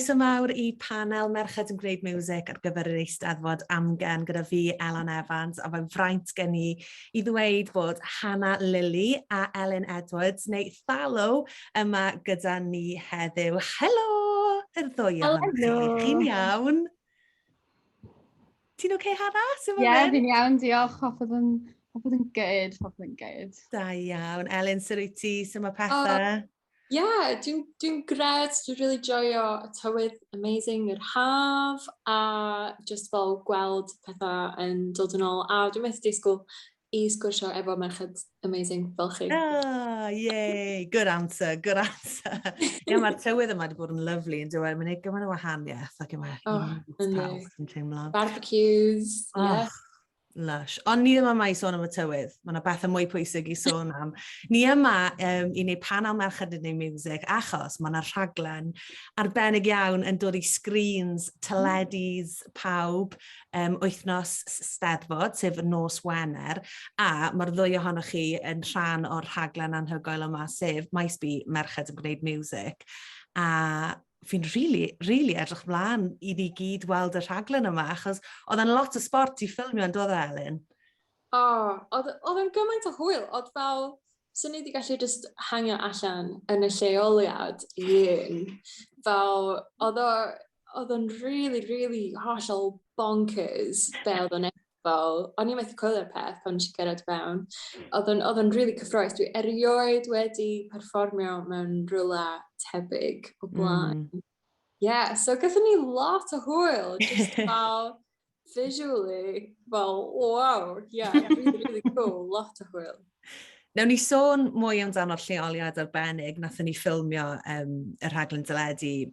Croeso mawr i panel Merched yn Gwneud Miwsig ar gyfer yr Eisteddfod Amgen gyda fi, Elan Evans, a mae'n fraint gen i i ddweud bod Hannah Lilly a Elin Edwards, neu Thalo, yma gyda ni heddiw. Helo! Yr ddwy ohonoch chi. Chi'n iawn? Ti'n oce, okay, Hannah? Ie, yeah, fi'n iawn, diolch. Popeth yn, popeth yn good, popeth yn good. Da iawn. Elin, sut wyt ti? Sut mae pethau? Oh, yeah, dwi'n dwi gred, dwi'n really joio y tywydd amazing, yr haf, a just fel gweld pethau yn dod yn ôl. A dwi'n methu disgwyl i sgwrsio efo merched amazing fel chi. Ah, yay! Good answer, good answer. Ie, yeah, mae'r tywydd yma wedi bod yn lyflu yn dweud, mae'n ei gymaint o wahaniaeth ac yma oh, pawb yn teimlo. Barbecues, oh, yeah. Lush. Ond ni ddim yma i sôn am y tywydd. Mae yna bethau mwy pwysig i sôn am. Ni yma i wneud panel Merched yn Gwneud Miwsig achos mae yna rhaglen arbennig iawn yn dod i screens, teledus, pawb wythnos Steddfod, sef nos Wener, a mae'r ddwy ohonoch chi yn rhan o'r rhaglen anhygoel yma, sef Maes B, Merched yn Gwneud Miwsig. A fi'n really, really edrych mlaen i ni gyd weld y rhaglen yma, achos oedd e'n lot o sbort i ffilmio yn dod e, Elin? O, oh, oedd e'n gymaint o hwyl, oedd fel, swn i wedi gallu just hangio allan yn y lleoliad i un. Fel, oedd o, oedd o'n really, really hollol bonkers be oedd o'n fel, o'n i'n methu coelio'r peth pan nes i gyrraedd fewn. Oedd o'n, oedd o'n really cyffroes. Dwi erioed wedi perfformio mewn rhywle tebyg o blaen. Yeah, so gathon ni lot o hwyl, just fel visually, fel, wow, yeah, really, really cool, lot o hwyl. Nawn ni sôn mwy amdano'r lleoliad arbennig, nathon ni ffilmio y rhaglen deledu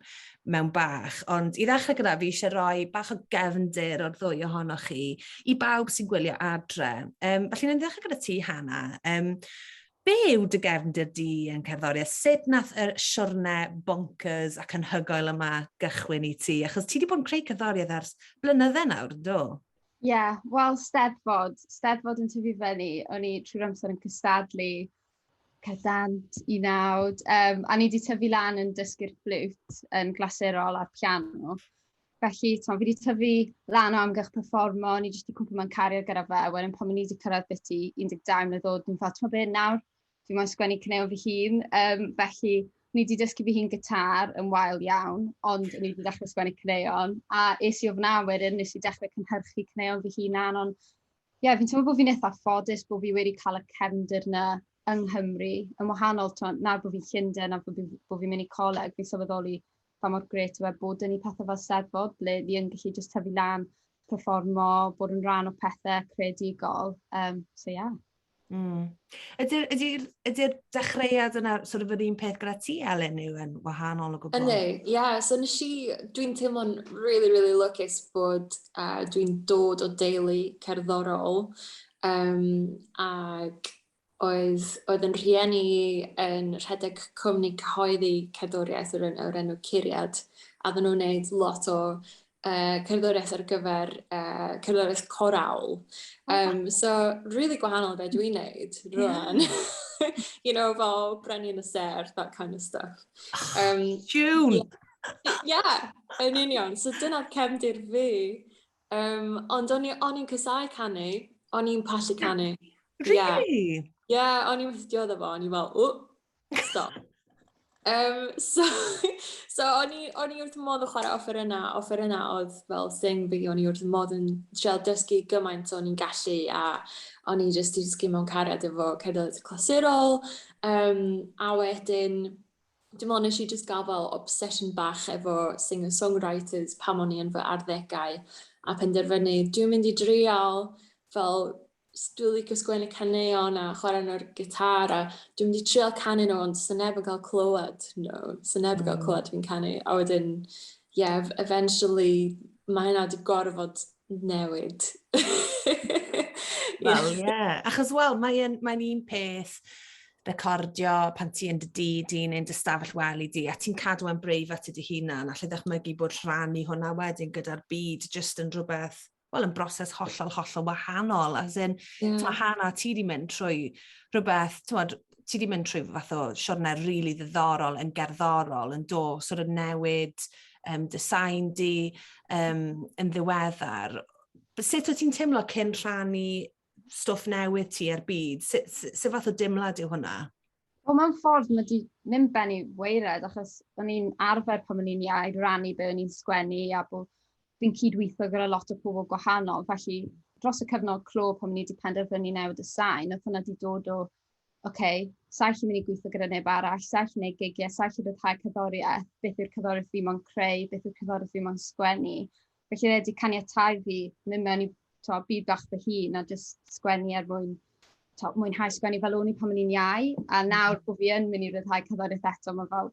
mewn bach, ond i ddechrau gyda fi eisiau rhoi bach o gefndir o'r ddwy ohonoch chi i bawb sy'n gwylio adre. Felly, nawn ni ddechrau gyda ti, Hannah. Be yw dy gefndir di yn cerddoriaeth? Sut nath y siwrne bonkers ac anhygoel yma gychwyn i ti? Achos ti wedi bod yn creu cerddoriaeth ers blynydde nawr, do? Ie, yeah, wel, Steddfod. Steddfod yn tyfu fyny. O'n i trwy'r amser yn cystadlu cerddant, unawd. A ni wedi tyfu lan yn dysgu'r fflwt yn glasurol a'r piano. Felly, t'mo, fi wedi tyfu lan o amgylch perfformo, o'n i jyst wedi cwmpo mewn cariad gyda fe. Wedyn pan o'n i wedi cyrraedd biti 12 mlynedd oed, dwi'n fel, t'mo be, nawr fi moyn sgwennu caneuon fy hun. Felly, o'n i wedi dysgu fy hun gitar yn wael iawn, ond o'n i wedi dechrau sgwennu caneuon. A es i o fyna wedyn, nes i dechrau cynhyrchu caneuon fy hunan, ond ie, yeah, fi'n teimlo bod fi'n eitha ffodus bod fi wedi cael y cefndir 'na yng Nghymru, yn wahanol, t'mo, nawr bod fi'n Llundain, nawr bod fi'n mynd i coleg, fi'n sylweddoli pa mor grêt yw e bod 'da ni pethau fel Steddfod, ble fi yn gallu jyst tyfu lan, perfformo, bod yn rhan o pethau creadigol. So yeah. Ydy'r ydy, ydy dechreuad yna sort of yr un peth gyda ti, Elin, yw yn wahanol o gwbl? Yndi, ie. Yeah, so nes i, dwi'n teimlo'n really, really lwcus bod dwi'n dod o deulu cerddorol. Ac oedd yn rhieni yn rhedeg cwmni cyhoeddi cerddoriaeth o'r enw Curiad, a oedden nhw'n gwneud lot o cerddoriaeth ar gyfer cerddoriaeth corawl. So, really gwahanol be dwi'n neud rwan. Fel Brenin y Sêr, that kind of stuff. Tune! Yeah, yn union. So dyna'r cefndir fi. Ond o'n i'n casáu canu, o'n i'n pallu canu. Really? Yeah, yeah, o'n i'n methu dioddef fo, o'n i'n fel, o, stop. So o'n i wrth y modd yn chwarae offerynnau, offerynnau oedd fel thing fi, o'n i wrth y modd yn trial dysgu gymaint o'n i'n gallu, a o'n i jyst i dysgu mewn cariad efo cerddoriaeth clasurol, a wedyn, dwi'n meddwl nes i jyst gael fel obsession bach efo singer-songwriters pam o'n i yn fy arddegau, a penderfynu, dwi'n mynd i drial fel dwi'n licio sgwennu caneuon a chwarae nhw'r gitar, a dwi'n mynd i trial canu nhw, ond sy'n neb yn cael clywed nhw, sy'n neb yn cael clywed fi'n canu. A wedyn, yeah, eventually, mae hynna wedi gorfod newid. Wel, ie. Yeah. Achos, wel, mae'n mae un peth recordio pan ti yn dy dŷ di neu'n dy stafell wely di, a ti'n cadw yn breifat i dy hunan, a lle ddychmygu bod rhannu hwnna wedyn gyda'r byd jyst yn rhywbeth, wel, yn broses hollol, hollol wahanol. As in, yeah. Hannah, ti di mynd trwy rhywbeth, t'mod, ti di mynd trwy fath o siwrne rili really ddiddorol yn gerddorol, yn do, sort of newid. dy sain di yn ddiweddar. Sut wyt ti'n teimlo cyn rhannu stwff newydd ti ar byd? Sut fath o dimlad yw hwnna? Wel, mewn ffordd mae 'di mynd ben i waered, achos o'n i'n arfer pan o'n i'n iau rannu be o'n i'n sgwennu a bod fi'n cydweithio gyda lot o pobl gwahanol. Felly, dros y cyfnod clo pan o'n i wedi penderfynu newid y sain, oedd hwnna wedi dod o, oce, okay, sa i'n mynd i gweithio gyda neb arall, sa i'n gwneud gigiau, sa i'n rhyddhau cerddoriaeth, beth yw'r cerddoriaeth fi mo'n creu, beth yw'r cerddoriaeth fi mo'n sgwennu. Felly, wedi caniatáu fi mynd mewn i to, byd bach fy hun a just sgwennu er mwyn to, mwynhau sgwennu fel o'n i pan o'n i'n iau. A nawr bod fi yn mynd i ryddhau cerddoriaeth eto, mae fel,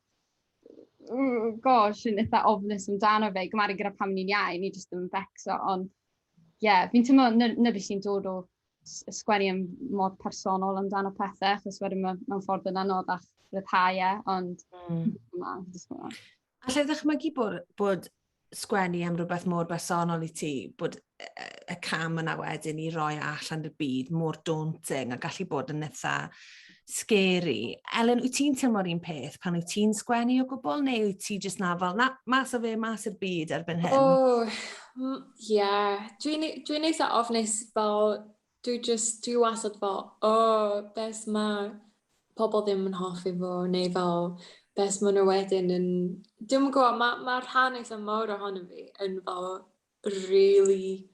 oh, gosh, yn eitha ofnus amdano fe, gymharu gyda pan o'n i'n iau, ni jyst yn becso, ond ie, yeah, fi'n teimlo na beth sy'n dod o sgwennu yn mor personol amdano pethau, achos wedyn mae mewn ffordd yn anoddach rhyddhau e, ond na, jyst fel 'na. Alla i ddychmygu bod sgwennu am rhywbeth mor bersonol i ti, bod y cam yna wedyn i roi allan y byd mor daunting a gallu bod yn eitha scary. Elen, wyt ti'n teimlo'r un peth pan wyt ti'n sgwennu o gwbl, neu wyt ti jyst na fel, na, mas o fe, mas i'r byd erbyn hyn? Oh, yeah. Dwi'n eitha ofnus fel, dwi wastad fel, oh, beth mae pobl ddim yn hoffi fo, neu fel, beth maen nhw wedyn yn. Dwi'n gwybod, mae ma rhan eitha mawr ohono fi yn fel really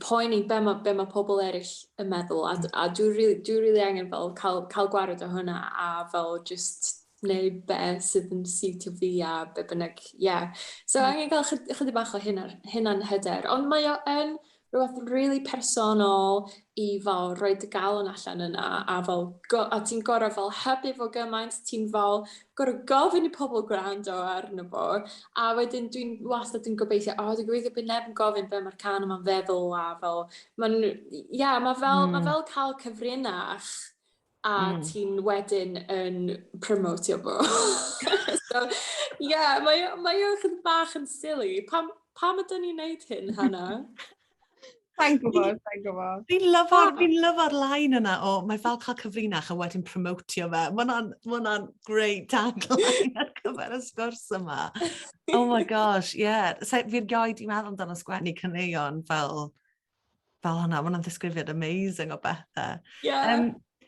poeni be ma pobl eraill yn meddwl, a dwi'n really, dwi really angen fel cael gwared o hwnna a fel just neud be sydd yn siwtio fi a be bynnag, yeah. So angen cael chydig bach o hunan hyder, ond mae o yn rhywbeth really personol i fel rhoi dy galon allan yna a fel a ti'n gorau fel hybu fo gymaint, ti'n fel gorau gofyn i pobl gwrando arno fo, a wedyn dwi'n wastad yn gobeithio, o, dwi'n gobeithio bydd neb yn gofyn be mae'r can yma'n feddwl a fel, mae'n, yeah, mae fel, ma fel cael cyfrinach a ti'n wedyn yn promotio fo. So, yeah, mae o chydig bach yn silly. Pam ydyn ni'n neud hyn, Hannah? Sa'n gwybod, sa'n gwybod. Fi'n lyfo'r line yna o, mae fel cael cyfrinach a wedyn promotio fe. Mae hwnna'n great tagline ar gyfer y sgwrs yma. Oh my gosh, yeah. So, fi erioed i meddwl amdano sgwennu caneuon fel hwnna. Mae hwnna'n ddisgrifiad amazing o bethau.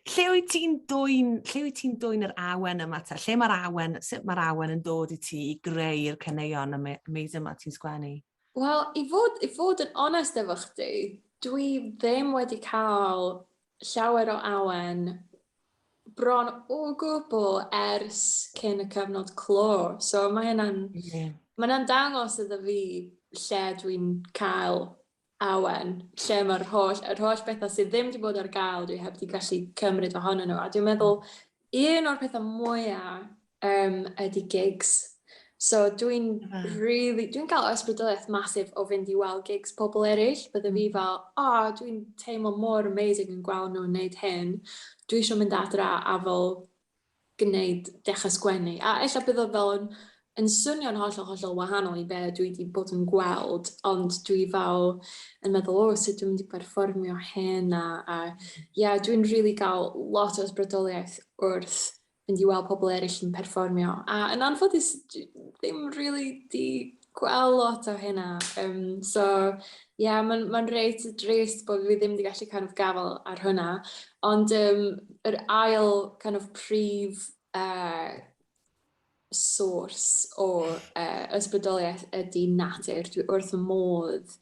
Lle wyt ti'n dwyn yr awen yma te? Lle mae'r awen, sut mae'r awen yn dod i ti i greu'r caneuon amazing yma ti'n sgwennu? Wel, i fod yn onest efo chdi, dwi ddim wedi cael llawer o awen bron o gwbl ers cyn y cyfnod clo. So mae hynna'n dangos iddo fi lle dwi'n cael awen, lle mae'r holl bethau sydd ddim wedi bod ar gael, dwi heb wedi gallu cymryd ohonyn nhw. A dwi'n meddwl, un o'r pethau mwyaf ydy gigs. So dwi'n really, dwi'n cael ysbrydoliaeth massive o fynd i weld gigs pobl eraill. Bydde fi fel, oh, dwi'n teimlo mor amazing yn gweld nhw'n wneud hyn. Dwi eisiau mynd adra a fel gwneud dechrau sgwennu. A ella bydd o fel yn swnio'n hollol, hollol wahanol i be dwi wedi bod yn gweld, ond dwi fel yn meddwl, o, sut dwi'n mynd i perfformio hyn, a yeah, dwi'n really gael lot o ysbrydoliaeth wrth fynd i weld pobl eraill yn perfformio. A yn anffodus, dwi ddim really di gweld lot o hynna. So, yeah, mae'n ma reit drist bod fi ddim wedi gallu kind of gafel ar hwnna. Ond yr ail kind of prif source o ysbrydoliaeth ydy natur. Dwi wrth y modd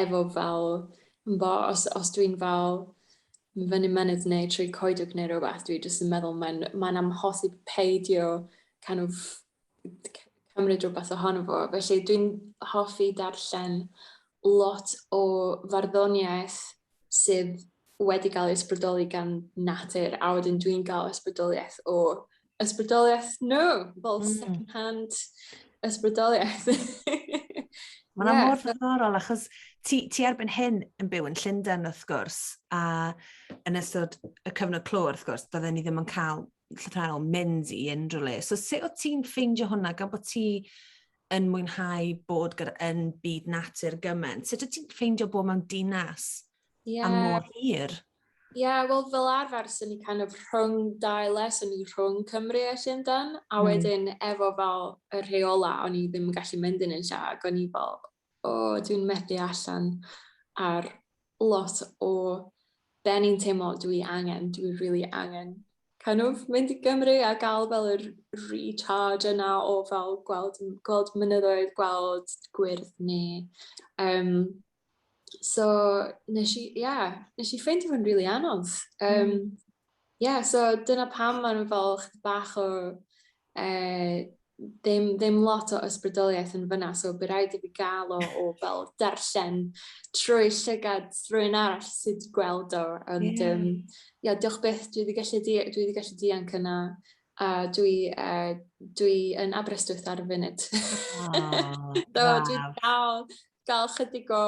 efo fel, bo, os dwi'n fel mynd fyny mynydd neu trwy coedwig neu rhywbeth, dwi jyst yn meddwl mae'n mae amhosib peidio kind of cymryd rhywbeth ohono fo. Felly dwi'n hoffi darllen lot o farddoniaeth sydd wedi cael ei ysbrydoli gan natur, a wedyn dwi'n cael ysbrydoliaeth o ysbrydoliaeth nhw, fel second hand ysbrydoliaeth. Mae'n yeah, mor ddiddorol, achos ti erbyn hyn yn byw yn Llundain, wrth gwrs, a yn ystod y cyfnod clo, wrth gwrs, bydden ni ddim yn cael llythrennol mynd i unrhyw le. So sut o ti'n ffeindio hwnna, gan bod ti yn mwynhau bod gyda, yn byd natur gymaint? Sut o ti'n ffeindio bod mewn dinas am mor hir? Ie, yeah, wel fel arfer, sy'n ni kind of rhwng dau le, sy'n ni rhwng Cymru a Llundain, a wedyn efo fel y rheola, o'n i ddim yn gallu mynd yn unlla, ac o'n i fel, o, oh, dwi'n methu allan ar lot o be ni'n teimlo dwi angen, dwi really angen kind of mynd i Gymru a gael fel yr recharge yna o fel gweld, gweld mynyddoedd, gweld gwyrdd ni. So nes i, yeah, nes i ffeindio fo'n really anodd. Yeah, so dyna pam ma'n fel chydig bach o ddim lot o ysbrydoliaeth yn fyna, so by raid i fi gael o fel darllen trwy llygad rhywun arall sydd wedi gweld o. Ond yeah, diolch byth, dwi wedi gallu dianc yna a dwi yn Aberystwyth ar y funud. Oh, so dwi'n gael chydig o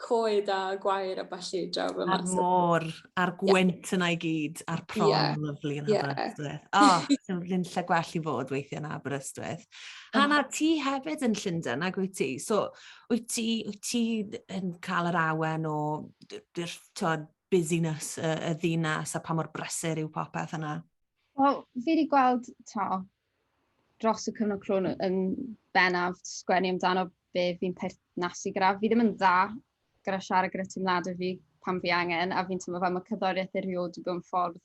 coed a gwair a ballu draw fyma. A'r môr, a'r gwynt yna i gyd, a'r prom lyfli yn Aberystwyth. O, oh, ddim lle gwell i fod weithiau yn Aberystwyth. Hana, ti hefyd yn Llundain, ag wyt ti? So, wyt ti yn cael yr awen o twod, busyness y ddinas a pa mor brysur yw popeth yna? Wel, fi wedi gweld, to, dros y cyfnod clo yn bennaf sgwennu amdano be fi'n perthnasu gyda. Fi ddim yn dda gyda siarad gyda teimladau fi pan fi angen, a fi'n teimlo fel mae cerddoriaeth erioed wedi bod yn ffordd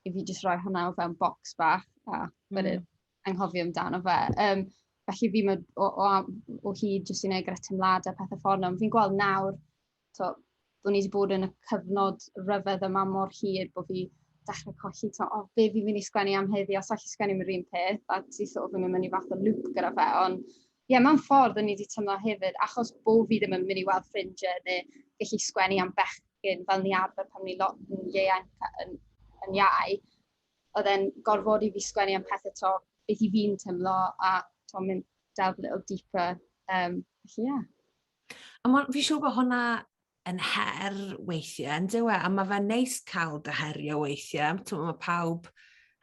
i fi jyst rhoi hwnna o fewn bocs bach a wedyn anghofio amdano fe. Felly fi o hyd jyst i wneud gyda teimladau pethau ffordd 'na. Ond fi'n gweld nawr, to, bod ni wedi bod yn y cyfnod ryfedd yma mor hir bod fi dechrau colli, to, o, be fi'n mynd i sgwennu am heddi, os allu sgwennu am yr un peth, a ti sort of yn mynd i fath o loop gyda fe, ond ie, yeah, mewn ffordd o'n i wedi teimlo hefyd, achos bo fi ddim yn mynd i weld ffrindiau neu gallu sgwennu am bechgyn fel ni arfer pan ni lot yn ieuanc yn iau, oedd e'n gorfod i fi sgwennu am pethau to, beth i fi'n teimlo a to, mynd delve a little deeper. Felly, ie. Yeah. A fi'n siŵr bod hwnna yn her weithiau, yn dyw e? A mae fe'n neis cael dy herio weithiau. Mae pawb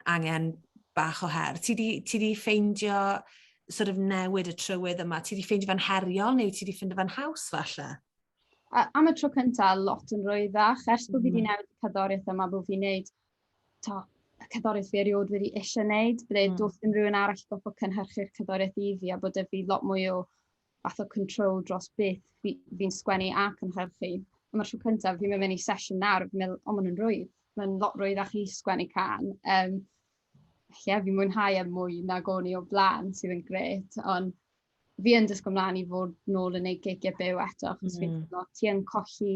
angen bach o her. Ti di ffeindio sort of newid y trywydd yma? Ti di ffeindio fe'n heriol neu ti di ffeindio fe'n haws falle? A, am y tro cyntaf, lot yn rwyddach. Ers bod fi wedi newid y cerddoriaeth yma, bod fi'n neud to, y cerddoriaeth fi erioed wedi eisiau neud, ble does dim rhywun arall goffo cynhyrchu'r cerddoriaeth i fi a bod e fi lot mwy o fath o control dros beth fi'n sgwennu a cynhyrchu. A mae'r tro cyntaf fi'n mynd i sesiwn nawr, fi'n meddwl, o, maen nhw'n rwydd. Mae'n lot rwyddach i sgwennu cân. Ie, fi'n mwynhau e mwy nag o'n i o blaen, sydd yn gret, ond fi yn dysgu ymlaen i fod nôl yn neud gigiau byw eto, achos fi'n teimlo ti yn colli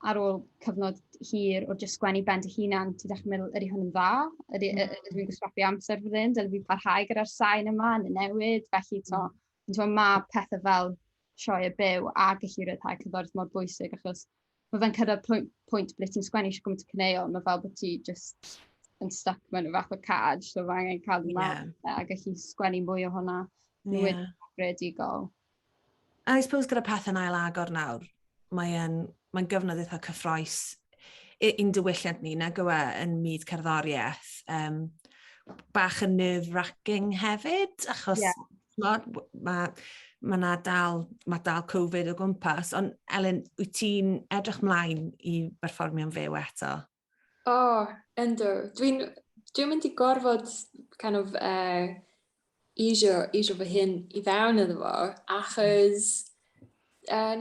ar ôl cyfnod hir o jyst sgwennu ben dy hunan, ti'n dechrau meddwl, ydy hwn yn dda? Ydw i'n gwastraffu amser fan hyn? Dyle fi parhau gyda'r sain yma neu newid? Felly, to, fi'n teimlo ma' pethau fel sioe byw a gallu rhyddhau cerddoriaeth mor bwysig, achos mae fe'n cyrraedd pwynt ble ti'n sgwennu eisiau gymaint o caneuon, mae fel bod ti just yn stuck mewn y fath o cage, so mae angen cael yeah. a gallu sgwennu mwy o hwnna. Greadigol. I suppose gyda pethau'n ail agor nawr, mae'n mae gyfnod eitha cyffrous i'n diwylliant ni, nag yw e, yn myd cerddoriaeth. Bach yn nerve-wracking hefyd, achos ma dal Covid o gwmpas. Ond Elen, wyt ti'n edrych mlaen i berfformio'n fyw eto? O, oh, yndw. Dwi'n dwi mynd i gorfod kind of, easio fy hun i fewn iddo fo, achos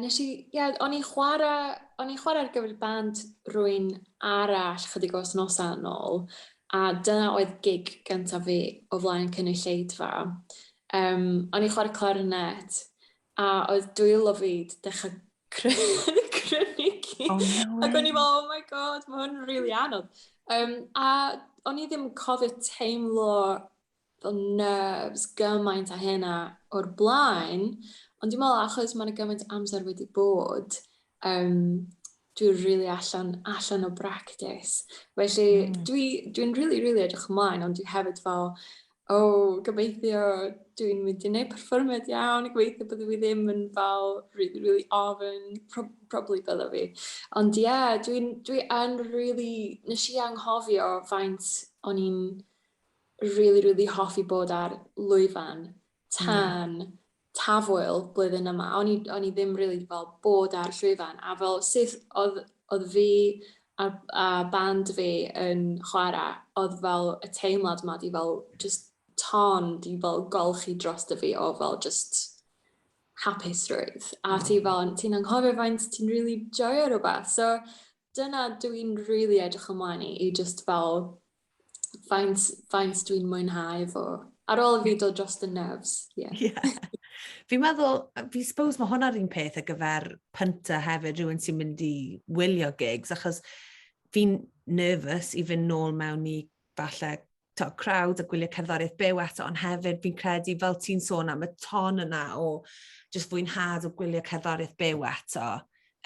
nes i, yeah, o'n i'n chwarae ar gyfer band rhywun arall chydig o wythnosau yn ôl, a dyna oedd gig gyntaf fi o flaen cynulleidfa. O'n i'n chwarae clarinet, a oedd dwylo fi 'di dechrau crynu gyd. Oh, no. Ac o'n i fel, "Oh my God, mae hwn yn really anodd." A o'n i ddim yn cofio teimlo fel nerves gymaint a hynna o'r blaen, ond dwi'n meddwl achos mae'n gymaint amser wedi bod, dwi'n really allan o practice. Felly dwi'n really, really edrych ymlaen, ond dwi hefyd fel, oh, gobeithio dwi'n mynd i wneud perfformiad iawn, gobeithio byddwn fi ddim yn fel really, really ofn, probably bydda fi. Ond ie, yeah, dwi yn really, nes i anghofio faint o'n i'n really, really hoffi bod ar lwyfan tan Tafwyl blwyddyn yma. O'n i ddim really fel bod ar llwyfan. A fel syth oedd fi a band fi yn chwarae, oedd fel y teimlad ma di fel just ton di fel golchi drosto fi o fel just hapusrwydd. A ti fel, ti'n anghofio faint ti'n really joio rhywbeth. So dyna dwi'n really edrych ymlaen i just fel faint dwi'n mwynhau fo. Ar ôl fi dod dros y nerves, yeah. Yeah. Fi'n meddwl, fi suppose mae hwnna'r un peth ar gyfer punter hefyd, rhywun sy'n mynd i wylio gigs, achos fi'n nervous i fynd nôl mewn i falle to, crowd a gwylio cerddoriaeth byw eto, ond hefyd fi'n credu fel ti'n sôn am y ton yna o just fwynhad o gwylio cerddoriaeth byw eto.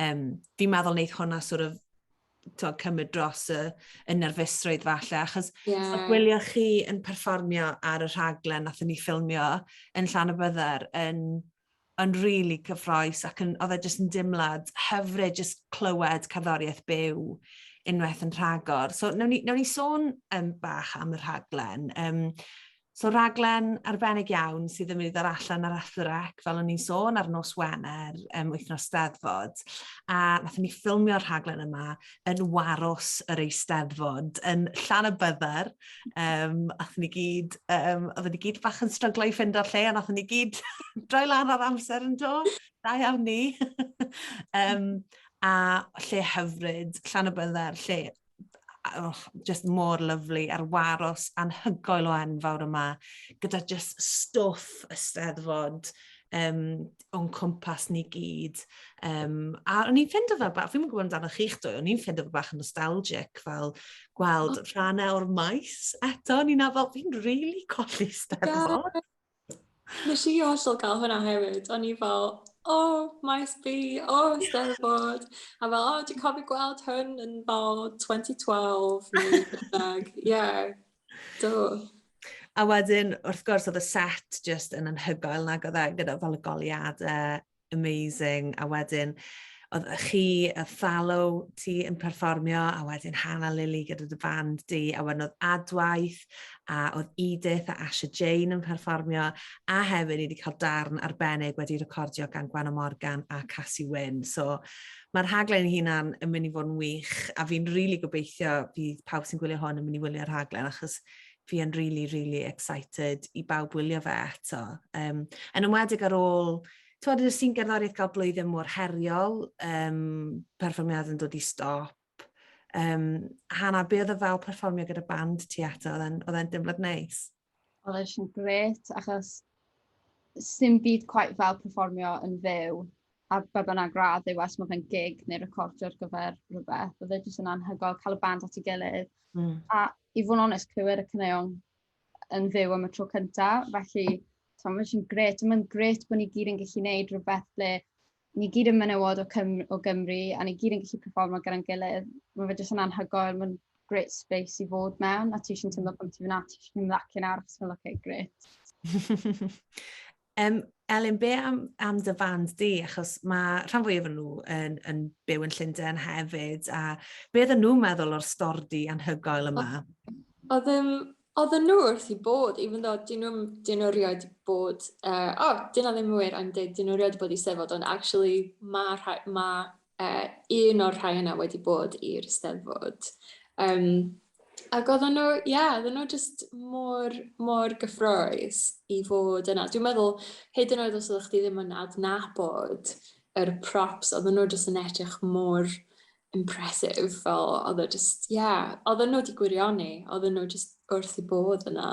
Fi'n meddwl wneud hwnna sort of to, cymryd dros y nerfusrwydd falle, achos gwylio chi yn perfformio ar y rhaglen nathon ni ffilmio yn Llanybydder yn really cyffrous ac yn, oedd e jyst yn dimlad hyfryd jyst clywed cerddoriaeth byw unwaith yn rhagor. So, nawn ni sôn bach am y rhaglen. So, rhaglen arbennig iawn sydd yn mynd i ddod allan ar S4C, fel o'n i'n sôn, ar nos Wener, wythnos Steddfod. A nathon ni ffilmio'r rhaglen yma yn warws yr Eisteddfod, yn Llanybydder. Athon ni gyd, oedden ni gyd bach yn stryglo i ffindo'r lle, a nathon ni gyd droi lan ar amser yn do. Da iawn ni. A lle hyfryd, Llanybydder, lle oh, just mor lovely, a'r warws anhygoel o enfawr yma, gyda just stwff y Steddfod o'n cwmpas ni gyd. A o'n i'n ffindo fe bach, fi'n gwybod amdano chi'ch dwy, o'n i'n ffindo fe bach yn nostalgic, fel gweld rhannau o'r maes eto, o'n i'n fel, fi'n really colli Steddfod. Yeah. Nes i hollol gael hwnna hefyd. O'n i fel, "Oh, Maes B, oh, Steddfod." A fel, "Oh, dwi'n cofio gweld hwn yn fel 2012 neu beth bynnag." Yeah, do. A wedyn, wrth gwrs, oedd y set just yn anhygoel nag oedd e, gyda fel y goleuadau amazing. A wedyn, oedd chi, y Thallow, ti yn perfformio, a wedyn Hannah Lily gyda dy band di, a wedyn oedd Adwaith, a oedd Edith a Asha Jane yn perfformio, a hefyd ni wedi cael darn arbennig wedi recordio gan Gwenno Morgan a Cassie Wyn. So mae'r rhaglen hunan yn mynd i fod yn wych, a fi'n rili really gobeithio fydd pawb sy'n gwylio hwn yn mynd i wylio'r rhaglen, achos fi yn really, really excited i bawb wylio fe eto. Yn enwedig ar ôl, ti'n ys sy'n gerddoriaeth gael blwyddyn mor heriol, perfformiad yn dod i stop. Hannah, be oedd e fel perfformio gyda band ti eto? Oedd e'n dimlad neis? Oedd e'n jyst yn grêt, achos sim byd quite fel perfformio yn fyw a be bynnag gradd yw, os mae fe'n gig neu recordio ar gyfer rhywbeth. Oedd e jyst yn anhygoel cael y band at ei gilydd. A i fod yn onest, clywed y caneuon yn fyw am y tro cyntaf. Felly, so, mae'n jyst yn grêt. Mae'n grêt bod ni gyd yn gallu gwneud rhywbeth ble ni gyd yn menywod o Gymru a ni gyd yn gallu performo gyda'n gilydd. Mae fe jyst yn anhygoel. Mae'n great space i fod mewn a ti eisiau teimlo pan ti'n fynd at, ti eisiau ymlacio nawr, achos mae'n okay, great. Elin, be am dy fand di? Achos mae rhan fwyaf o'n nhw yn byw yn Llundain hefyd, a be oedden nhw'n meddwl o'r stordi anhygoel yma? Oedden nhw wrth i bod, even though dyn nhw rioed bod, oh, dyna ddim wir, I'm deud, dyn nhw rioed bod i Steddfod, ond actually mae ma un o'r rhai yna wedi bod i'r Steddfod. Ac oedden nhw, ie, yeah, oedden nhw just mor, mor gyffrous i fod yna. Dwi'n meddwl, hyd yn oed os oeddech chdi ddim yn adnabod yr props, oedden nhw just yn edrych mor impressive, fel oedd e just, yeah, oedden nhw wedi gwirioni, oedden nhw just wrth i bod yna.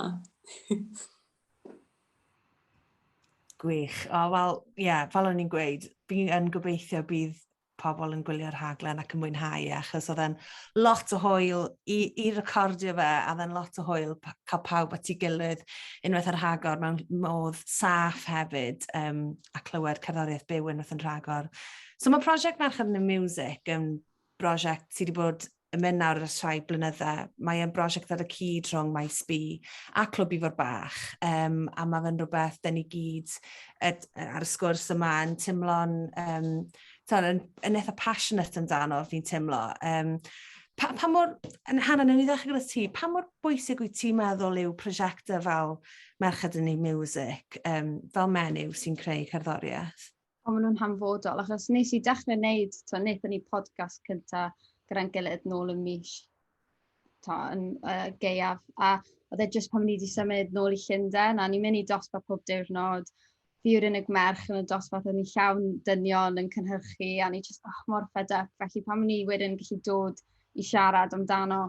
Gwych. O, wel, ie, yeah, fel o'n i'n gweud, fi yn gobeithio bydd pobl yn gwylio'r rhaglen ac yn mwynhau e, achos oedd e'n lot o hwyl i recordio fe, a oedd e'n lot o hwyl cael pawb at ei gilydd unwaith ar rhagor mewn modd saff hefyd, a clywed cerddoriaeth byw unwaith yn rhagor. So mae prosiect Merched yn y Music yn brosiect sydd wedi bod yn mynd nawr ers rhai blynydde. Mae e'n brosiect ar y cyd rhwng Maes B a Clwb Ifor Bach. A mae fe'n rhywbeth dyn ni gyd ar y sgwrs yma yn teimlo'n yn eitha passionate amdano, fi'n teimlo. Pa mor, Hannah, newn ni ddechrau gyda ti, pa mor bwysig wyt ti'n meddwl yw prosiectau fel Merched yn ei Music, fel menyw sy'n creu cerddoriaeth? O, maen nhw'n hanfodol, achos nes i dechrau wneud, to, wnaethon ni podcast cynta. gyda'n gilydd nôl yn mis ta, yn gaeaf. A oedd e jyst pan ni wedi symud nôl i Llundain, a ni'n mynd i dosbarth pob diwrnod. Fi yw'r unig merch yn y dosbarth, o'n i llawn dynion yn cynhyrchu, a ni jyst, oh, mor fed up. Felly pan ni wedyn gallu dod i siarad amdano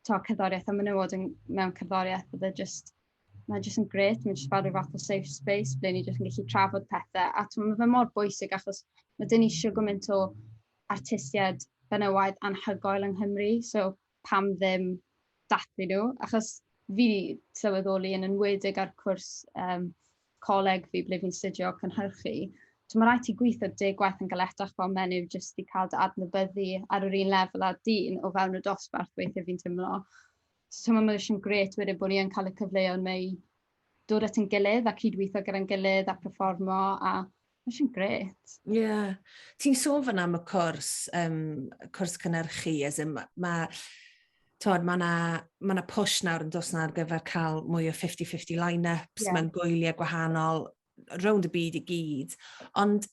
to, cerddoriaeth a menywod mewn cerddoriaeth, oedd e just, mae'n just yn grêt, mae'n just fel rhyw fath o safe space ble ni just yn gallu trafod pethau. A mae fe mor bwysig achos mae dyn ni eisiau gymaint o artistiaid benywaidd anhygoel yng Nghymru, so pam ddim dathlu nhw? Achos fi wedi sylweddoli, yn enwedig ar cwrs coleg fi ble fi'n studio cynhyrchu, so mae rhaid ti gweithio 10 gwaith yn galetach fel menyw jyst i cael dy adnabyddu ar yr un lefel â dyn o fewn y dosbarth weithiau, fi'n teimlo. So mae'n jyst yn grêt wedyn bod ni yn cael y cyfleoedd mae i dod at ein gilydd a cydweithio gyda'n gilydd a performo, a mae'n jyst yn grêt. Ie. Yeah. Ti'n sôn fyna am y cwrs cynhyrchu, as in, ma ma na push nawr yn dos na ar gyfer cael mwy o 50-50 line-ups mewn gwyliau gwahanol, rownd y byd i gyd. Ond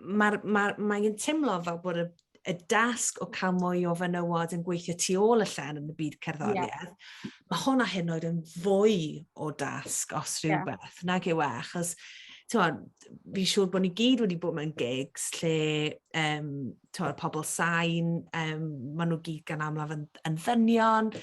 mae'n ma teimlo fel bod y dasg o cael mwy o fenywod yn gweithio tu ôl y llen yn y byd cerddoriaeth, mae hwnna hyd yn oed yn fwy o dasg os rhywbeth, nag yw e, achos t'mod, fi'n siŵr bod ni gyd wedi bod mewn gigs lle t'mod, pobl sain, maen nhw gyd gan amlaf yn ddynion,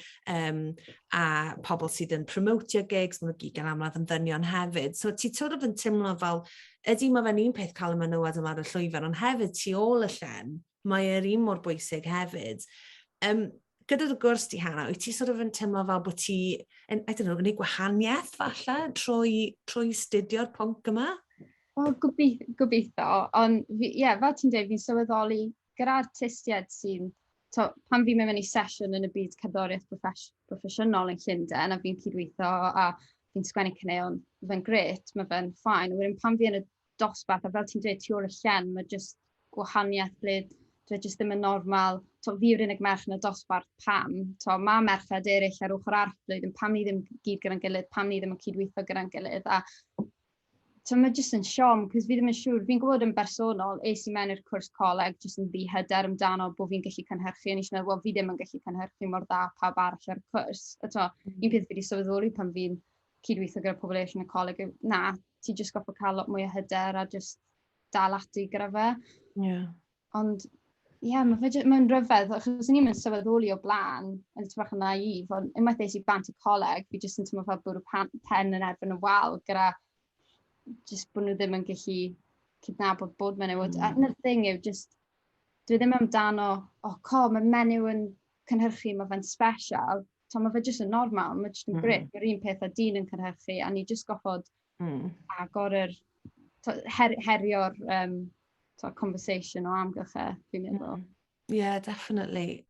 a pobl sydd yn promotio gigs, maen nhw gyd gan amlaf yn ddynion hefyd. So ti sort of yn teimlo fel, ydy, mae fe'n un peth cael y menywod yma ar y llwyfan, ond hefyd tu ôl y llen, mae e'r un mor bwysig hefyd. Gyda dy gwrs di, Hannah, wyt ti sort of yn teimlo fel bod ti, yn, I don't know, yn ei gwahaniaeth falle trwy studio'r pwnc yma? Wel, gobeithio, ond ie, yeah, fel ti'n dweud, fi'n sylweddoli gyda artistiaid sy'n, to, pan fi'n mynd i sesiwn yn y byd cerddoriaeth proffesiynol yn Llundain, a fi'n cydweithio a fi'n sgwennu caneuon, fe'n grêt, mae fe'n fine. Wedyn pan fi yn y dosbarth, a fel ti'n dweud, tu ôl y llen, mae jyst gwahaniaeth ble dwi jyst ddim yn normal. To, fi yw'r unig merch yn y dosbarth, pam? To, mae merched eraill ar ochr arall blwyddyn, pam ni ddim gyd gyda'n gilydd, pam ni ddim yn cydweithio gyda'n gilydd? A to, mae jyst yn siom, cos fi ddim yn siŵr, fi'n gwybod yn bersonol, es i mewn i'r cwrs coleg jyst yn ddihyder amdano bod fi'n gallu cynhyrchu, a nes i meddwl, wel, fi ddim yn gallu cynhyrchu mor dda pawb arall ar y cwrs. A to, un peth fi wedi sylweddoli pan fi'n cydweithio gyda pobl eraill yn y coleg yw, na, ti jyst goffo cael lot mwy o hyder a jyst dal ati gyda fe. Ond, ie, yeah, mae'n rhyfedd, achos o'n i'n mynd sylweddoli o blaen, yn tipyn bach yn naif, ond unwaith es i bant y coleg, fi jyst yn teimlo fel bwrw pen yn erbyn y wal, gyda jyst bod nhw ddim yn gallu cydnabod bod menywod. A 'na'r thing yw, jyst, dwi ddim amdano, oh, co, mae menyw yn cynhyrchu, mae fe'n special. To, mae fe jyst yn normal, mae jyst yn grêt. Mae'r un peth â dyn yn cynhyrchu, a ni jyst goffod agor yr, to, herio'r to, conversation o amgylch e, fi'n meddwl. Yeah, definitely.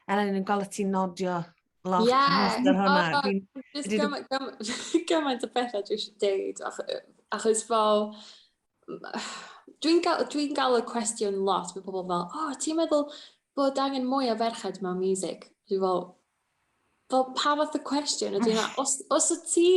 Elen, yn gweld ti'n nodio lot ar hwnna. O, jyst gymaint o bethau dwi eisiau deud, achos fel, dwi gael y cwestiwn lot, mae pobl fel, "Oh, ti'n meddwl bod angen mwy o ferched mewn music?" Dwi fel, pa fath o cwestiwn ydy hwnna? Os y ti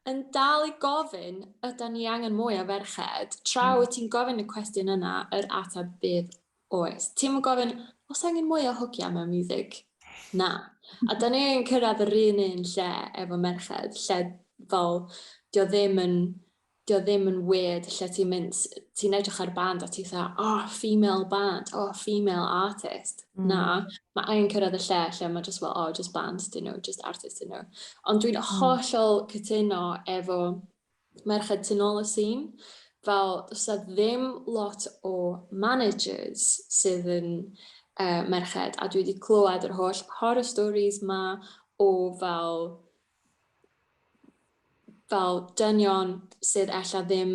yn dal i gofyn, "Ydy ni angen mwy o ferched?", tra wyt ti'n gofyn y cwestiwn yna, yr ateb bydd oes. Ti'n yn gofyn, "Os angen mwy o hogia mewn music?" Na. A da ni'n cyrraedd yr un un lle efo merched, lle fel, dio ddim yn weird lle ti'n mynd, ti'n edrych ar band a ti'n dweud, "Oh, female band, oh, female artist." Na, mae angen cyrraedd y lle lle mae just, well, oh, just band dyn nhw, just artist dyn nhw. Ond dwi'n hollol cytuno efo merched tu nôl y scene. Fel, does 'na ddim lot o managers sydd yn merched, a dwi wedi clywed yr holl horror stories ma o fel dynion sydd ella ddim,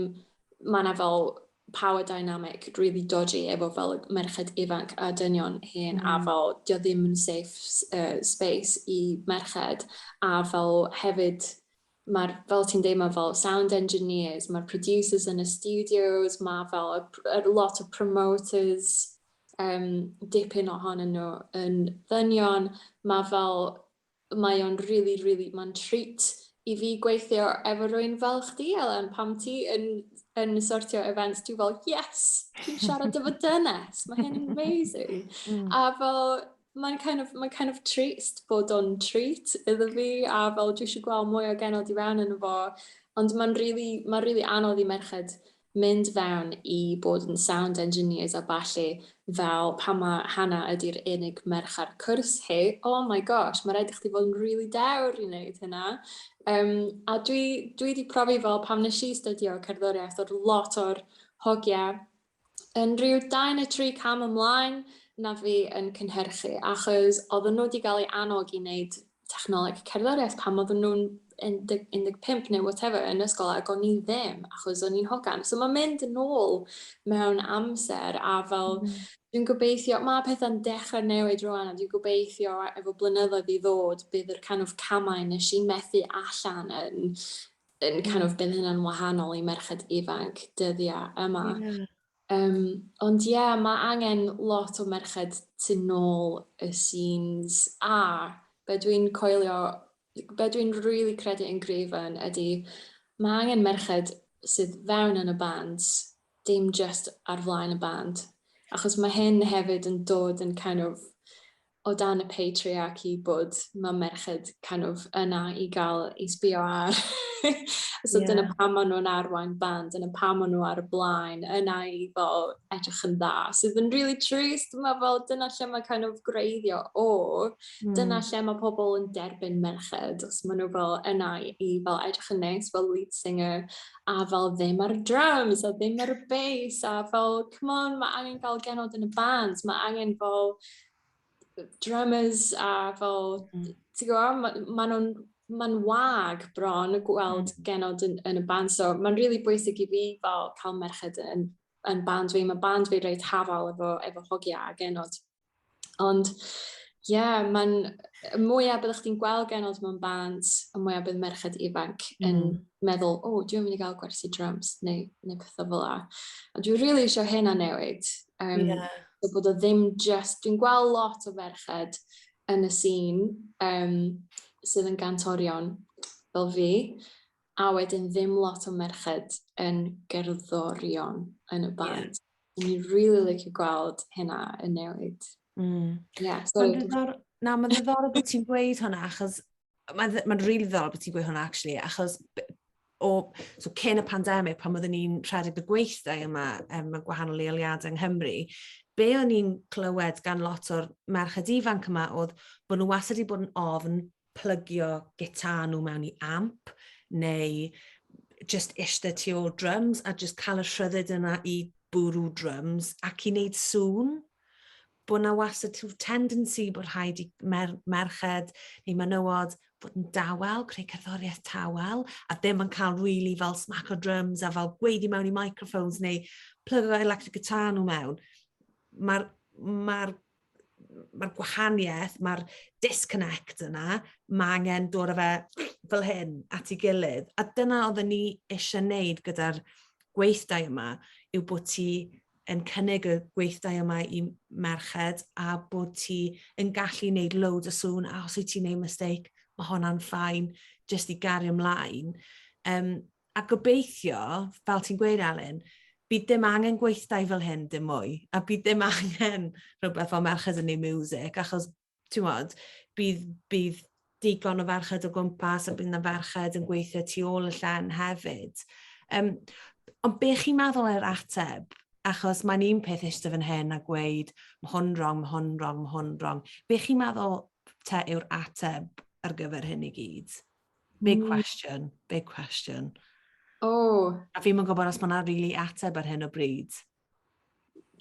mae 'na fel power dynamic really dodgy efo fel merched ifanc a dynion hyn a fel dio ddim yn safe space i merched. A fel hefyd mae'r, fel ti'n deud, mae fel sound engineers, mae'r producers yn y studios, mae fel a lot o promoters, dipyn ohonyn nhw yn ddynion. Mae fel, mae o'n really, really, mae'n treat i fi gweithio efo rhywun fel chdi, Elen, pam ti yn sortio events, dwi fel, "Yes, dwi'n siarad efo dynes, mae hyn yn amazing." A fel, Mae'n kind of, mae'n kind of trist bod o'n treat iddo fi, a fel dwi eisiau gweld mwy o genod i fewn yn fo, ond mae'n really, ma really anodd i merched mynd fewn i bod yn sound engineers a ballu, fel pan mae Hannah ydy'r unig merch ar cwrs hi, oh my gosh, mae rhaid i chdi fod yn really dewr i wneud hynna. A dwi wedi profi fel pam nes i studio cerddoriaeth, oedd lot o'r hogiau yn rhyw 2 neu 3 cam ymlaen na fi yn cynhyrchu, achos oedden nhw wedi cael eu annog i wneud technoleg cerddoriaeth pan oedden nhw'n 15 neu whatever yn ysgol, ac o'n i ddim, achos o'n i'n hogan. So mae'n mynd yn ôl mewn amser a fel dwi'n gobeithio, mae pethau'n dechrau newid rwan a dwi'n gobeithio efo blynyddoedd i ddod bydd yr kind of camau nes i methu allan yn kind of bydd hynna'n wahanol i merched ifanc dyddiau yma. Ond ie, yeah, mae angen lot o merched tu nôl y scenes, a be dwi'n coelio, be dwi'n really credu yn gryf yn ydy mae angen merched sydd fewn yn y band, dim just ar flaen y band. Achos mae hyn hefyd yn dod yn kind of o dan y patriarchy bod mae merched kind of yna i gael i sbio ar. So dyna pam maen nhw'n arwain band, dyna pam maen nhw ar y blaen, yna i fel edrych yn dda. Sydd yn really trist, mae fel dyna lle mae kind of gwreiddio o. Dyna lle mae pobl yn derbyn merched, os maen nhw fel yna i fel edrych yn neis fel lead singer, a fel ddim ar y drums, a ddim ar y bass, a fel, come on, mae angen gael genod yn y band, mae angen fel drummers a fel, ti'n gwybod, ma nhw'n mae'n wag bron gweld genod yn y band, so mae'n really bwysig i fi fel cael merched yn band fi. Mae band fi reit hafal efo hogia a genod. Ond, ie, yeah, mae'n y mwyaf byddwch chdi'n gweld genod mewn band, y mwyaf bydd merched ifanc yn meddwl, "O, oh, dwi'n mynd i gael gwersi drums," neu pethau fel 'na. A dwi'n really eisiau hynna newid. So bod o ddim just. Dwi'n gweld lot o ferched yn y scene sydd yn gantorion fel fi, a wedyn ddim lot o merched yn gerddorion yn y band. Yeah. Ni'n really licio gweld hynna yn newid. Yeah, sorry. Mae'n ddiddorol, na, mae'n ddiddorol bod ti'n gweud hwnna, achos mae'n really ddiddorol bod ti'n gweud hwnna, actually, achos so cyn y pandemig, pan oeddwn ni'n rhedeg y gweithdai yma mewn gwahanol leoliadau yng Nghymru, be o'n i'n clywed gan lot o'r merched ifanc yma oedd bod nhw wastad wedi bod yn ofn plygio gitar nhw mewn i amp, neu just eistedd tu ôl drums a just cael y rhyddid yna i bwrw drums ac i wneud sŵn. Bod na wastad tendency bod rhaid i merched neu menywod fod yn dawel, creu cerddoriaeth tawel, a ddim yn cael really fel smack o drums a fel gweiddi mewn i microphones neu plygio electric guitar nhw mewn. Mae'r ma gwahaniaeth, mae'r disconnect yna, mae angen dod â fe fel hyn at ei gilydd. A dyna oedden ni eisiau wneud gyda'r gweithdai yma, yw bod ti yn cynnig y gweithdai yma i merched a bod ti yn gallu wneud loads o sŵn, a os wyt ti'n gwneud mistake, mae hwnna'n fine, just i gario ymlaen. A gobeithio, fel ti'n gweud, Elin, bydd dim angen gweithdai fel hyn dim mwy, a bydd dim angen rhywbeth fel Merched yn Neud Miwsig, achos, ti'n gwybod, bydd digon o ferched o gwmpas a bydd yna ferched yn gweithio tu ôl y llen hefyd. Ond be chi'n meddwl yr ateb? Achos mae'n un peth eistedd fan hyn a gweud, "Mae hwn wrong, mae hwn wrong, mae hwn wrong." Be chi'n meddwl te yw'r ateb ar gyfer hyn i gyd? Big question, big question. Oh. A fi'n gwybod os mae yna really ateb ar hyn o bryd.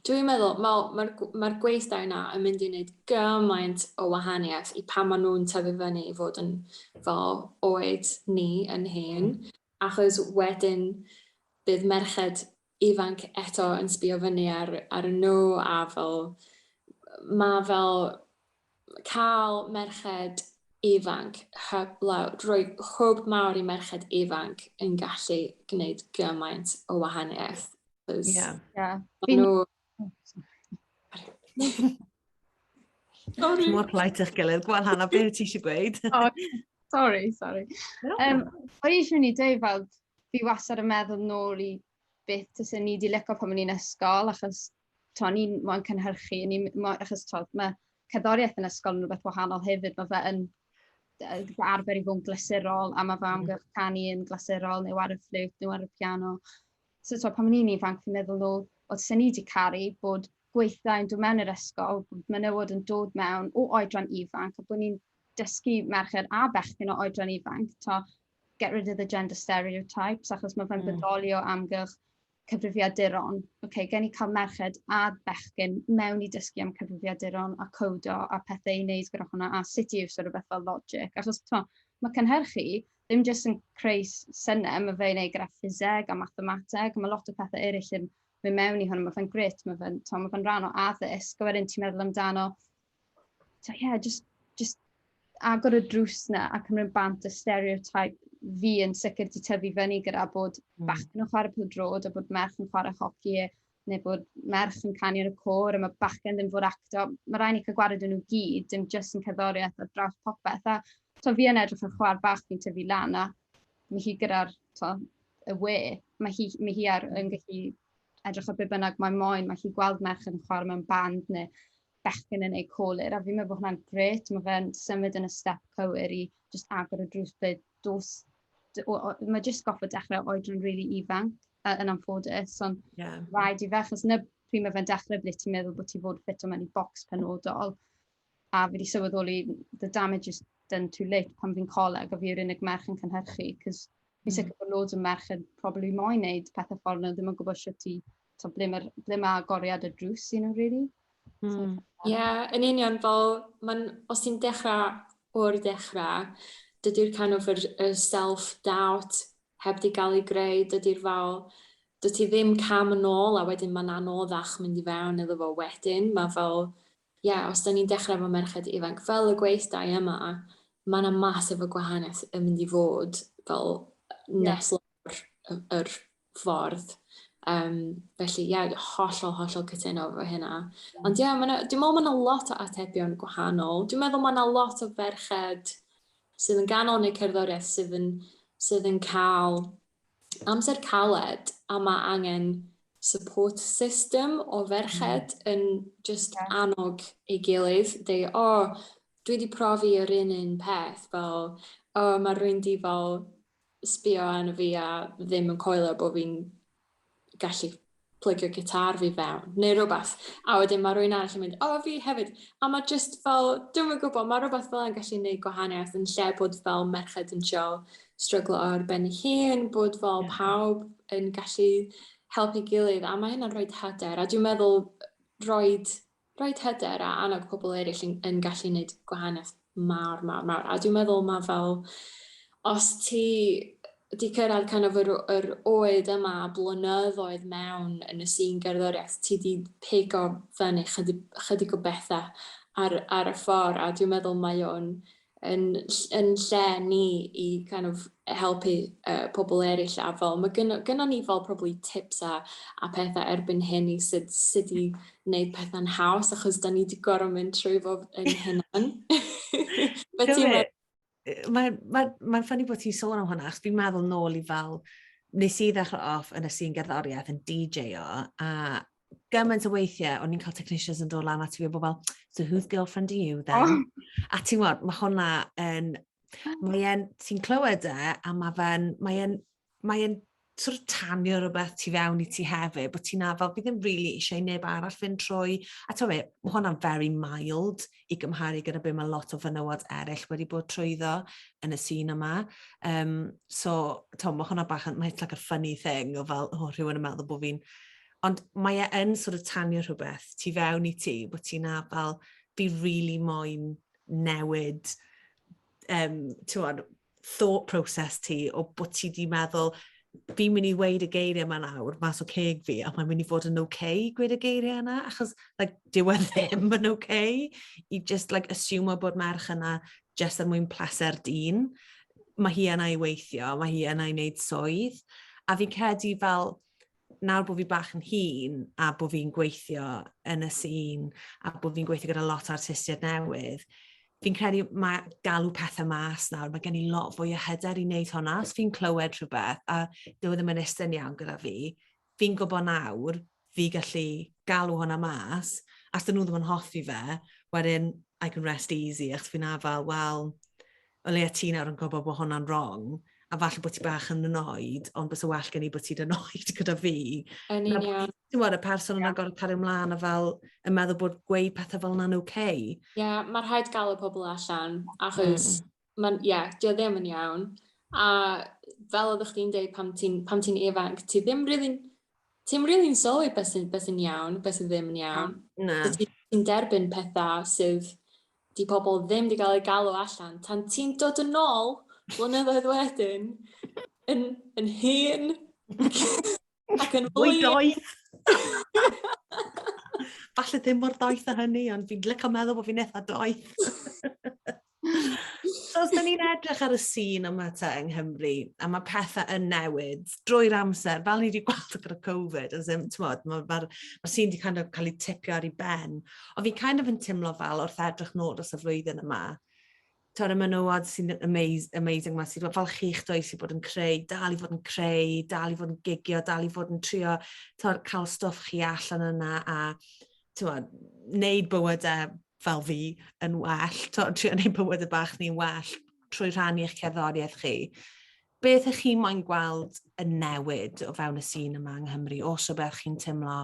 Dwi'n meddwl, mae'r ma gweithdai yna yn mynd i wneud gymaint o wahaniaeth i pan maen nhw'n tyfu fyny i fod yn fel oed ni yn hyn. Achos wedyn bydd merched ifanc eto yn sbio fyny ar nhw, a fel mae fel cael merched ifanc, hyb, rhoi hwb mawr i merched ifanc yn gallu gwneud gymaint o wahaniaeth. Ma' nhw. Sorry. Mor polite i'ch gilydd. Gweld, Hannah, beth ti eisiau gweud? Oh, sorry, sorry. O'n i eisiau mynd i dweud fel, fi wastad yn meddwl nôl i beth tysyn ni wedi licio pan o'n i'n ysgol, achos to, ni'n moyn cynhyrchu, ni, achos to, mae cerddoriaeth yn ysgol yn rhywbeth wahanol hefyd, mae fe yn arfer i fod yn glasurol, a mae fe amgylch canu yn glasurol, neu ar y ffliwt, neu ar y piano. So, so pan o'n i'n ifanc, fi'n meddwl nôl, oedd sy'n ni wedi caru bod gweithdai yn dod mewn i'r ysgol, bod menywod yn dod mewn o oedran ifanc, a bod ni'n dysgu merched a bechgyn o oedran ifanc, to get rid of the gender stereotypes, achos mae fe'n bodoli o amgylch cyfrifiaduron. Okay, gen i cael merched a bechgyn mewn i dysgu am cyfrifiaduron a codo a pethau i wneud gyda hwnna a sut i iwsio rhywbeth fel Logic. Achos t'mo, mae cynhyrchu ddim jyst yn creu synnau, mae fe'n ei gyda ffiseg a mathemateg, a mae lot o pethau eraill yn mynd mewn i hwnna, mae fe'n gret, mae fe'n rhan o addysg, a wedyn ti'n meddwl amdano, so yeah, just agor y drws na a cymryd bant y stereotype fi yn sicr di tyfu fyny gyda bod bachgen yn chwarae pêl-droed a bod merch yn chwarae hoci neu bod merch yn canu yn y côr a mae bachgen ddim fod acto. Mae rhaid ni cael gwared nhw gyd, dim jyst yn cerddoriaeth ar draws popeth. A to, fi yn edrych ar chwaer bach fi'n tyfu lan a mae hi gyda'r to, y we. Mae hi ar, yn gallu edrych ar be bynnag mae moyn. Mae hi gweld merch yn chwarae mewn band neu bechgyn yn ei colur, a fi'n meddwl bod hwnna'n gret, mae fe'n symud yn y step cywir i just agor y drws ble dos, mae jyst goffod dechrau oedran really ifanc yn anffodus, ond rhaid i fe, achos na pryd mae fe'n dechrau ble ti'n meddwl bod ti fod ffit o mewn i bocs penodol, a fi wedi sylweddoli the damage is done too late pan fi'n coleg a fi yw'r unig merch yn cynhyrchu, cos fi'n sicr bod loads o merched probably moyn neud pethau ffordd nhw ddim yn gwybod sut i, so ble mae agoriad y drws i nhw, really. Ie, yeah, yn union fel, os ti'n dechrau o'r dechrau, dydy'r kind of yr self-doubt heb di gael ei greu, dydy'r fel, dy ti ddim cam yn ôl a wedyn mae'n anoddach mynd i fewn iddo fo wedyn. Mae fel, ie, yeah, os da ni'n dechrau efo merched ifanc fel y gweithdai yma, mae yna massive o gwahaniaeth yn mynd i fod fel nes lawr yr ffordd. Felly, ie, yeah, hollol, hollol cytuno efo hynna. Ond ie, yeah, dwi'n meddwl mae yna lot o atebion gwahanol. Dwi'n meddwl mae yna lot o ferched sydd yn ganol neu cerddoriaeth sydd yn cael amser caled a mae angen support system o ferched yn just annog ei gilydd. Deu, "O, oh, dwi wedi profi yr un un peth," fel, "O, oh, mae rhywun di fel sbio arno fi a ddim yn coelio bod fi'n gallu plygio gitar fi fewn," neu rhywbeth. A wedyn mae rhywun arall yn mynd, "O, oh, fi hefyd." A mae just fel, dwi'n yn gwybod, mae rhywbeth fel yn gallu gwneud gwahaniaeth yn lle bod fel merched yn trio stryglo ar ben ei hun, bod fel pawb yn gallu helpu gilydd, a mae hynna'n rhoi hyder. A dwi'n meddwl rhoi hyder a annog pobl eraill yn gallu gwneud gwahaniaeth mawr, mawr, mawr. A dwi'n meddwl mae fel, os ti di cyrraedd kind of yr oed yma, blynyddoedd mewn yn y sîn gerddoriaeth, ti di pigo fyny chydig o bethau ar y ffordd, a dwi'n meddwl mae o'n yn lle ni i kind of helpu pobl eraill a fel mae gynno ni fel probably tips a pethau erbyn hyn i sut i wneud pethau'n haws achos da ni wedi gorfod mynd trwy fo yn hunan. Mae'n mae funny bod ti'n sôn am hwnna, achos fi'n meddwl nôl i fel, nes i ddechrau off yn y sîn gerddoriaeth yn DJ-o, a gymaint o weithiau, o'n i'n cael technicians yn dod lan at fi a bod fel, "So whose girlfriend are you then?" Oh. A ti'n gwybod, mae hwnna yn, mae'n, ti'n clywed e, a mae e'n sort of tanio rhywbeth tu fewn i ti hefyd, bod ti'n fel, fi ddim really eisiau i neb arall fynd trwy. A ti'n gwybod, mae hwnna'n very mild i gymharu gyda be mae lot o fenywod eraill wedi bod trwyddo yn y sîn yma. So, to, mae hwnna bach yn, mae'n like a funny thing o fel, oh, rhywun yn meddwl bod fi'n. Ond mae e yn sort of tanio rhywbeth tu fewn i ti, bod ti'n fel, fi really moyn newid ti'n thought process ti o bod ti di meddwl, fi'n mynd i weud y geiriau yma nawr mas o ceg fi, a mae'n mynd i fod yn okay gweud y geiriau yna, achos like, dyw e ddim yn okay i just like, assume bod merch yna just er mwyn pleser dyn. Mae hi yna i weithio, mae hi yna i wneud swydd. A fi'n credu fel, nawr bod fi bach yn hŷn a bod fi'n gweithio yn y sîn a bod fi'n gweithio gyda lot o artistiaid newydd, fi'n credu mae galw pethau mas nawr, mae gen i lot fwy o hyder i wneud hwnna. Os fi'n clywed rhywbeth a dyw e ddim yn eistedd iawn gyda fi, fi'n gwybod nawr, fi gallu galw hwnna mas, a os dyn nhw ddim yn hoffi fe, Wedyn, I can rest easy, achos fi'n fel, wel, o leia ti nawr yn gwybod bod hwnna'n wrong, a falle bod ti bach yn annoyed, ond byse well gen i bod ti'n annoyed gyda fi. Yn union. Ti'n gwybod, y person yna gorfod cario ymlaen a fel yn meddwl bod gweud pethau fel yna'n oce. Okay. Ie, yeah, mae rhaid gael y pobl allan, achos, mae'n, ie, yeah, dio ddim yn iawn. A fel oeddech chdi'n deud pan ti'n pan ti ifanc, ti ddim really, ti'n really'n sylwi beth sy'n beth sy'n iawn, beth sydd ddim yn iawn. Na. So ti'n derbyn pethau sydd di pobl ddim di gael eu galw allan, tan ti'n dod yn ôl blynyddoedd wedyn yn, yn hŷn ac yn Fwy fwy... doeth! Falle ddim mor doeth â hynny, ond fi'n licio meddwl bod fi'n eitha doeth. So os da ni'n edrych ar y sîn yma te yng Nghymru, a mae pethau yn newid drwy'r amser, fel ni wedi gweld gyda Covid, as in, t'mod, mae'r ma, ma sîn wedi kind of cael ei tipio ar ei ben. Ond fi'n kind of yn teimlo fel wrth edrych nôl dros y flwyddyn yma, t'od, y menywod sy'n amazing ma, sydd fel chi'ch dwy sydd bod yn creu, dal i fod yn creu, dal i fod yn gigio, dal i fod yn trio t'od, cael stwff chi allan yna a t'mod, neud bywydau fel fi yn well, t'od, trio neud bywydau bach ni'n well trwy rhannu eich cerddoriaeth chi. Beth ych chi moyn gweld yn newid o fewn y sîn yma yng Nghymru? Os o beth chi'n teimlo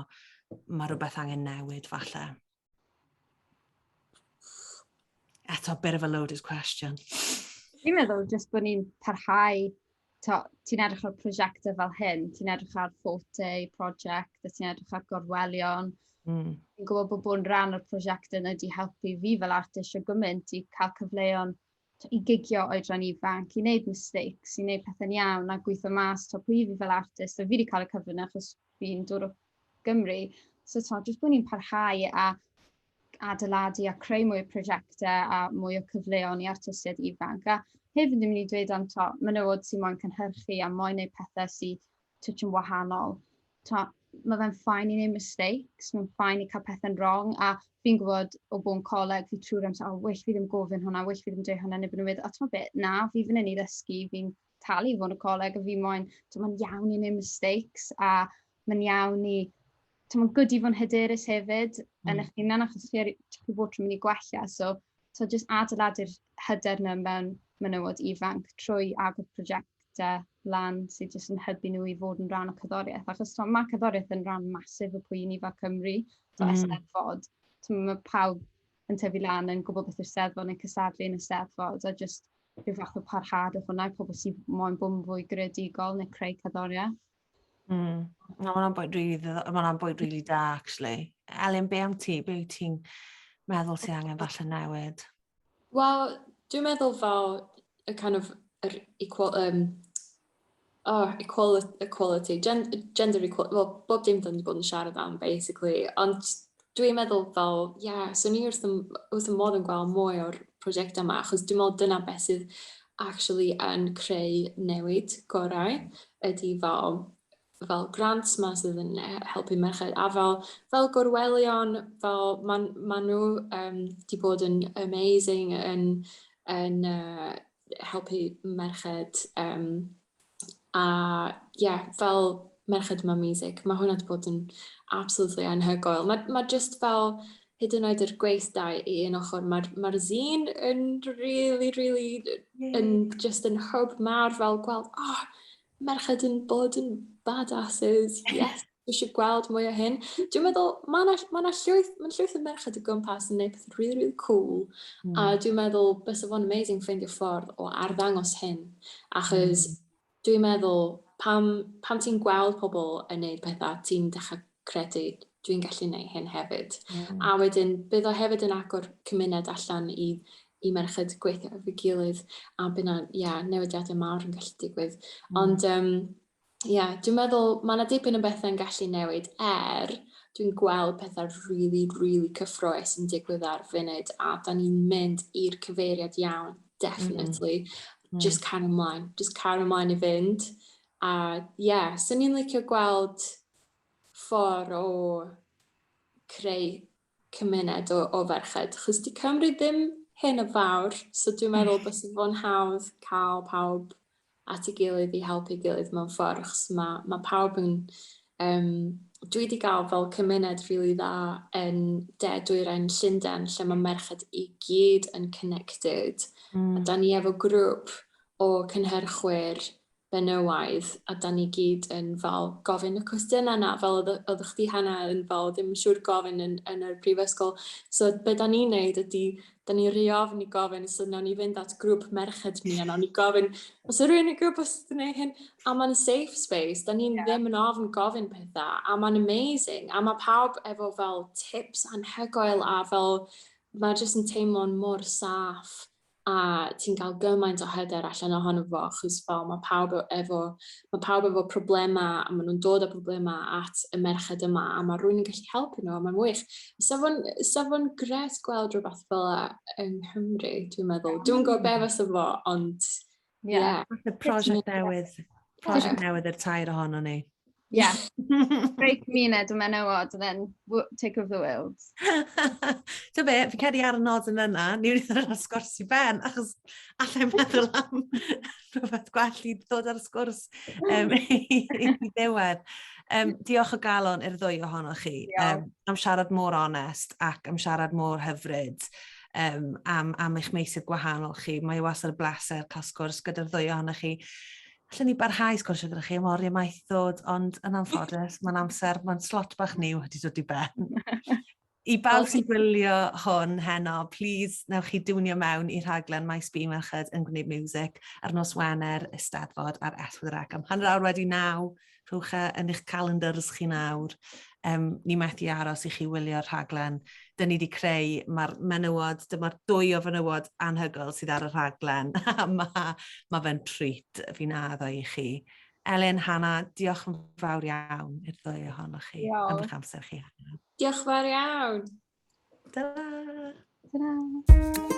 mae rhywbeth angen newid falle? Eto, bit of a loaded question. Fi'n meddwl jyst bod ni'n parhau, ti'n edrych ar prosiectau fel hyn, ti'n edrych ar Forte project, a ti'n edrych ar Gorwelion. Fi'n gwybod bod bod yn rhan o'r prosiectau yna wedi helpu fi fel artist o gymaint i cael cyfleon i gigio oedran ifanc, i wneud mistakes, i wneud pethau'n iawn a gweithio mas to, pwy fi fel artist. A fi wedi cael y cyfle yna achos fi'n dod o Gymru. So to, jyst bod ni'n parhau a adeiladu a creu mwy o prosiectau a mwy o cyfleon i artistiaid ifanc. A hefyd dwi'n mynd i dweud am to, menywod sy'n moyn cynhyrchu a moyn gwneud pethau sy'n touch yn wahanol. To, mae fe'n fine i wneud mistakes, mae'n fine i cael pethau'n wrong, a fi'n gwybod o bod yn coleg, fi trwy'r amser, oh, well fi ddim gofyn hwnna, well fi ddim dweud hwnna, neu bod nhw'n meddwl, o, ti'n beth, na, fi fan hyn i ddysgu, fi'n talu i fod yn y coleg, a fi moyn, mae'n iawn i wneud mistakes, a mae'n iawn i, mae'n good i fod yn hyderus hefyd yn eich hunan, achos chi, chi bod trwy'n mynd i gwella, so just adeiladu'r hyder yna mewn menywod ifanc trwy agor prosiectau lan sydd jyst yn hybu nhw i fod yn rhan o cerddoriaeth. Achos to, mae cerddoriaeth yn rhan masif o pwy ni fel Cymru, to, Eisteddfod. To, mae pawb yn tyfu lan yn gwybod beth yw'r Steddfod neu'n cystadlu yn y Steddfod, a just rhyw fath o parhad o hwnna, pobl sydd moyn bod yn fwy greadigol neu creu cerddoriaeth. Na, ma' hwnna'n bwynt really, ma' hwnna'n bwynt really da, actually. Elin, be am ti? Be wyt ti'n meddwl sydd angen falle newid? Wel, dwi'n meddwl fel y kind of yr equal, oh, equality, equality gender equality, well, bob dim dyn ni bod yn siarad am, basically. Ond dwi'n meddwl fel, ie, yeah, so ni wrth y modd yn gweld mwy o'r prosiect yma, achos dwi'n meddwl dyna beth sydd actually yn creu newid gorau, ydy fel grants ma sydd yn helpu merched, a fel Gorwelion, fel ma nhw di bod yn amazing yn helpu merched, a yeah, fel Merched Mewn Music, mae hwnna wedi bod yn absolutely anhygoel. Mae just fel hyd yn oed yr gweithdai i un ochr, mae'r ma zine yn really, really, yn just yn hwb mawr fel gweld, oh, merched yn bod yn badasses, yes, dwi eisiau gweld mwy o hyn. Dwi'n meddwl, mae yna ma llwyth o merched o gwmpas yn gwneud pethau really, really cool. A dwi'n meddwl, bysa fo'n amazing ffeindio ffordd o arddangos hyn. Achos dwi'n meddwl, pam ti'n gweld pobl yn gwneud pethau, ti'n dechrau credu, dwi'n gallu gwneud hyn hefyd. A wedyn, bydd o hefyd yn agor cymuned allan i merched gweithio efo'i gilydd, a bydd yna, yeah, newidiadau mawr yn gallu digwydd. Ond, yeah, dwi'n meddwl mae yna dipyn o bethau yn gallu newid, er dwi'n gweld pethau really, really cyffrous yn digwydd ar funud, a da ni'n mynd i'r cyfeiriad iawn, definitely. Just cario ymlaen, just cario ymlaen i fynd. A yeah, so ni'n licio gweld ffordd o creu cymuned o ferched. Chos di Cymru ddim hyn o fawr, so dwi'n meddwl bysa fo'n hawdd cael pawb at ei gilydd i helpu gilydd mewn ffordd, achos mae pawb yn Dwi wedi gael fel cymuned rili really dda yn de dwyrain Llundain, lle mae merched i gyd yn connected. A da ni efo grŵp o cynhyrchwyr benywaidd, a da ni gyd yn fel gofyn y cwestiynau yna, fel oedd chdi, Hannah, yn fel ddim yn siŵr gofyn yn yr prifysgol. So be da ni'n neud ydy, da ni'n rhy ofn i gofyn, so nawn ni fynd at grŵp merched ni a nawn ni gofyn, os yw rhywun yn grŵp os ydyn ni hyn, a mae'n safe space, da ni'n ddim yn ofn gofyn pethau, a mae'n amazing, a mae pawb efo fel tips anhygoel a fel, mae jyst yn teimlo'n mor saff a ti'n cael gymaint o hyder allan ohono fo, achos fel mae pawb efo problemau, a maen nhw'n dod â problemau at y merched yma, a mae rhywun yn gallu helpu nhw, a mae'n wych. Sa fo'n gret gweld rhywbeth fel yna yng Nghymru, dwi'n meddwl. Dwi'n gwybod be fysa fo, ond Yeah. Prosiect newydd. Prosiect newydd i'r tair ohono ni. Yeah. Creu cymuned o menywod and then take over the world. Ti'n be, fi'n credu ar y nod yn yna, ni wedi ddod ar sgwrs i ben, achos allai'n meddwl am rhywbeth gwell i ddod ar y sgwrs i ddiwedd. Diolch o galon i'r ddwy ohonoch chi am siarad mor onest ac am siarad mor hyfryd am eich meysydd gwahanol chi. Mae wastad y bleser cael sgwrs gyda'r ddwy ohonoch chi. Allen ni barhau sgwrsio gyda chi am oriau maith i ddod, ond yn anffodus, mae'n amser, mae'n slot bach ni wedi dod i ben. I bawb sy'n gwylio hwn heno, please, newch chi diwnio mewn i'r rhaglen Maes B Merched yn Gwneud Music ar nos Wener, Eisteddfod ar S4C am 9:30. Rhowch e yn eich calendars chi nawr. Ni methu aros i chi wylio'r rhaglen. Dyn ni wedi creu, mae'r menywod, dyma'r dwy o fenywod anhygoel sydd ar y rhaglen. Mae fe'n treat, fi'n addo i chi. Elin, Hannah, diolch yn fawr iawn i'r ddwy ohonoch chi am eich amser chi. Diolch fawr iawn. Ta-ra! Ta-ra!